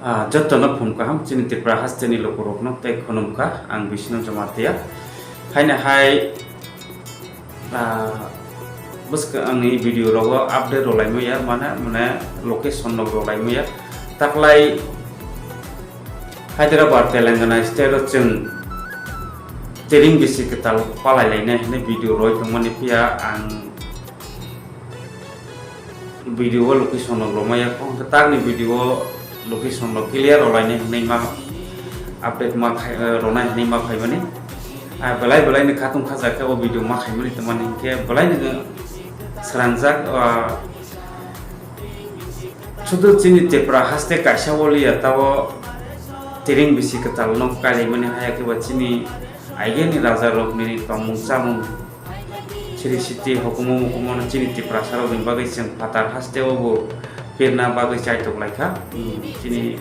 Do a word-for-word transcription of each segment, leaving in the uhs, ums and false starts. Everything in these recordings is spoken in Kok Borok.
Ah, jotono phum kaham chini Tripura hasteni lukurokno tei khunum kha, ang Bisnu Jamatia. Haino hai, ah, bwskang ani video rogo update rwlai maya, mane, mane location rok rwlai maya. Taklai Hyderabad, Telangana state o chwng tiring bisi kwtal palai lainai hinwi video rwui tongmani, phiya ang video o location rok rwmaya kho, hwnkhe takni video o location rok clear rwlainai hinwi ma update ma khai, eh, rwnai hinwi ma phaimani. Ah, belai belai ni khatung khajak khe o video ma khaimani tongmani hinkhe belai ni srangjak, ah, sudu chini Tripura haste kaisa waliya tabo tiring bisi kwtal no kailaimani haya khe ba chini aigeni raja rok ni tongmung chamung Sri Siti hukumu mukumu no chini Tiprasa rok ni bagwi chwng phatar haste o bo pirna bagwi chaitok lai kha. Hmm, chini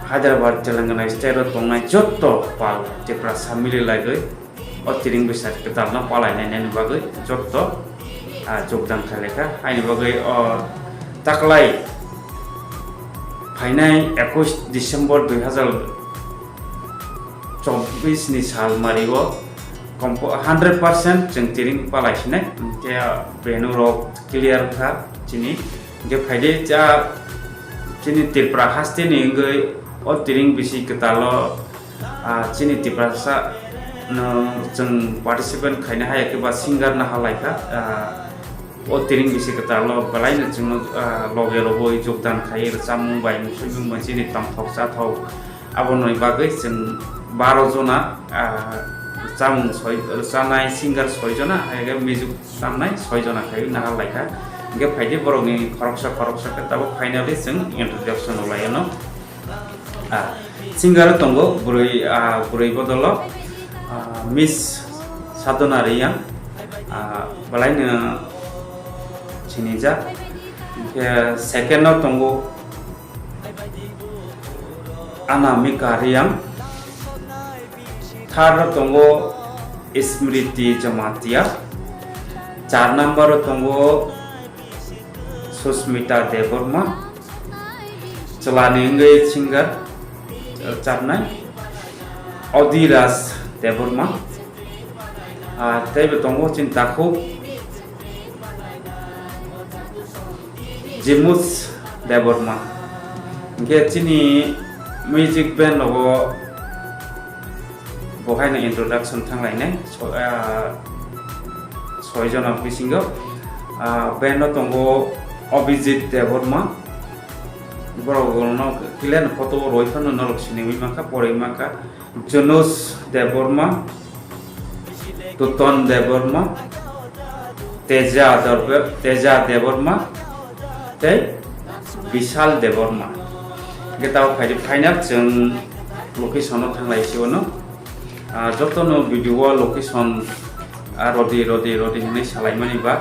Hyderabad, Telangana state o tongnai jotto pal Tiprasa mili lagwi o tiring bwsa kwtal no palai nai nani bagwi jotto, ah, jogdan khai lai kha. Haini bagwi o taklai phainai ekush December dui hazar chobbish ni sal mari o kompo-, hundred percent chwng tiring palai sinai, hinkhe venue rok clear wngkha chini. Hinkhe phaidi cha chini Tripura haste ni wngwi o tiring bisi kwtal o, ah, chini Tiprasa no chwng participant khaina haya khe ba singer no halai kha, ah, o tiring bisi kwtal o belai no chwng no, ah, loge rwui jogdan khai rwchapmung bai muisingmung bai chini tongthok chathok. Aboni bagwi chwng baro jona, ah, rwchapmung soi, rwchanai singer soi jona, hai khe music chamnai soi jona khai nahal lai kha. Hinkhe phaidi borokni khoroksa khoroksa khe tabuk finally chwng introduction rwlai anw. Ah, singer tongo bwrwi, ah, bwrwi bodolo, ah, Miss Sadhana Reang, ah, belai no sinijak. Hinkhe second o tongo Anamika Reang, third o tongo Smriti Jamatia, char number o tongo Susmita Debbarma, chwlani wngwi singer, eh, chapnai Odhiraj Debbarma, ah, teibo tongo chini takhuk Jimuj Debbarma. Hinkhe chini music band rogo bo haino introduction thanglainai, so-, ah, soi jona bisingo. Ah, band o tongo Abhijit Debbarma, borok no clear no photo o roi phano norok siniwi mankha, poroi mankha. Jonas Debbarma, Tuton Debbarma, Teja Dorbe-, Teja Debbarma, tei Bishal Debbarma. Hinkhe tabuk phaidi final chwng location o thanglai sio no. Ah, jotono video o location, ah, rodi, rodi, rodi hinwi salaimani ba.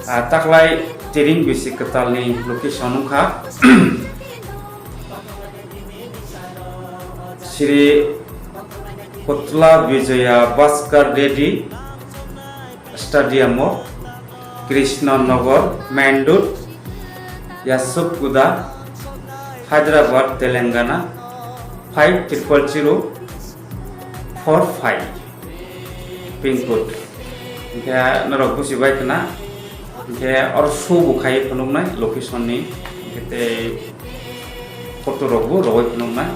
Ah, taklai tiring bisi kwtalni location wngkha Sri Kotla Vijaya Bhaskar Reddy Stadium o, Krishna Nagar, Main Road, Yasupguda, Hyderabad, Telangana, five triple zero four five pin code. Hinkhe norok busi bai khna, hinkhe oro show bo khai phunuknai location ni, hinkhe tei photo rok bo rogoi phunuknai.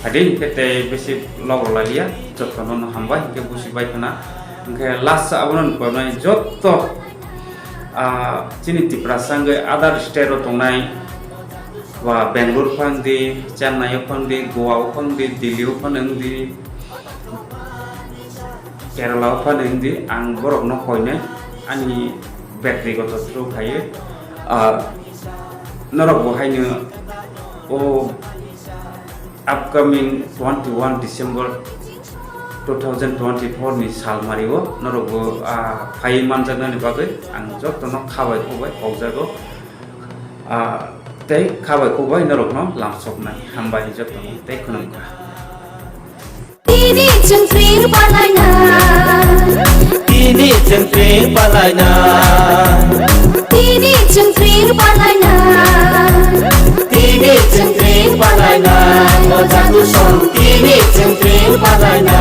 Adi hinkhe tei bisi log rwlaiya, jotono no hambai hinkhe busi bai khna. Hinkhe last abono nukhornai jotto, ah, chini Tiprasa wngwi other state o tongnai, ba Bangalore phang di, Chennai o phang di, Goa o phang di, Delhi o phang wng di, Kerala o phano hindi ang borok no koinai ani bektigoto through khaio. Ah, norok bo haino o upcoming twenty-one December two thousand twenty-four ni salmari o norok bo, ah, phai manjaknani bagwi ang jotono khabai khubai kokjago. Ah, tei khabai khubai norokno lamsoknai. Hambai jotono tei khwnam kha. Tini chwng tring palaina. Tini chwng tring palaina. Tini chwng tring palaina. Tini chwng tring Palaina, o jatu song tini chengpring palaina.